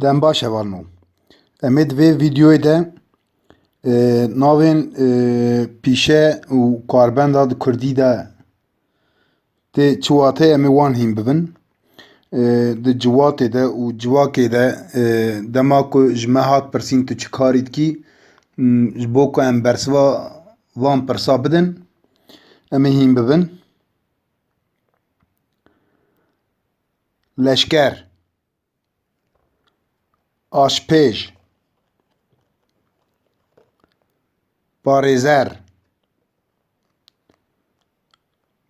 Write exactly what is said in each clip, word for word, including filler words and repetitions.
Dem baş hevalno. Em ê di vê vîdeoyê de, e, navên, e, pîşe û karbenda di kurdî de tê çi wateyê em ê wan hîn bibin. E, di ciwatê de û civakê de, e, dema ku ji me hat pirsîn tu çi karî dikî, m, ji bo ku em bersiva van pirsa bidin, em ê hîn bibin. Leşker. Aşpêj. Parêzer.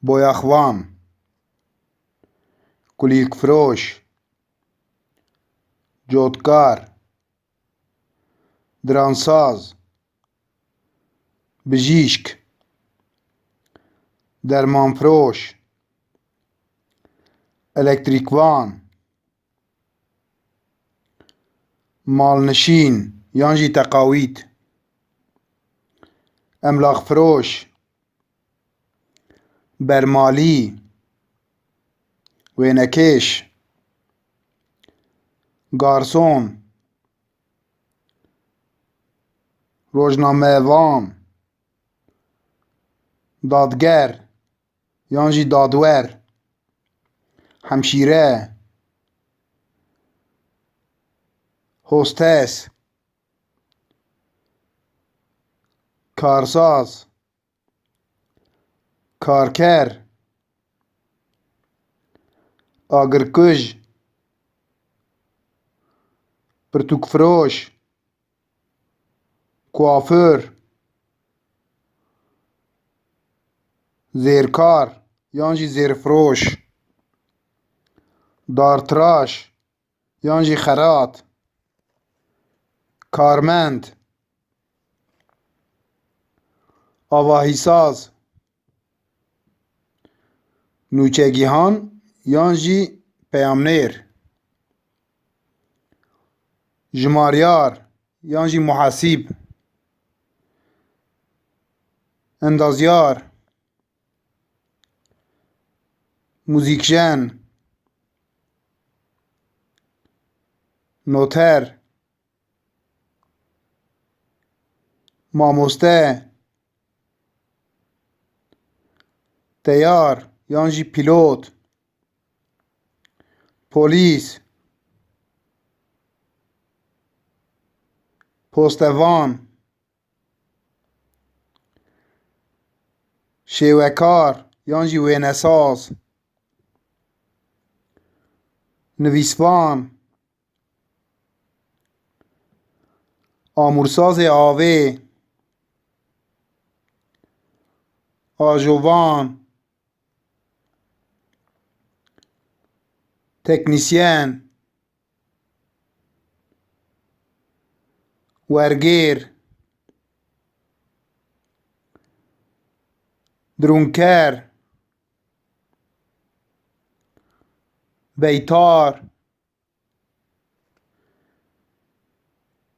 Boyaxvan. Kulîlkfiroş. Cotkar. Dransaz. Bijîşk. Dermanfiroş. Elektrîkvan. Malnişîn yan jî teqawît. Emlaxfiroş. Bermalî. Wênekêş. Garson. Rojnamevan. Dadger yan jî dadwer. Hemşîre. Hostes. Karsaz. Karker. Agirkuj. Pirtûkfiroş. Kuaför. Zêrkar yan jî zêrfiroş. Dartiraş yan jî xerat. Karmend. Avahîsaz. Nûçegîhan yan jî peyamnêr. Jimaryar yan jî muhasîb. Endazyar. Muzîkjen. Noter. Mamoste. Teyar yan jî pîlot. Polîs. Postevan. Şêwekar yan jî wênesaz. Nivîsvan. Amûrsazê avê. Ajovan. Teknîsyen. Wergêr. Dirûnker. Beytar.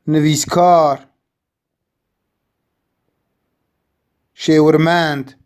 Nivîskar. Şêwirmend.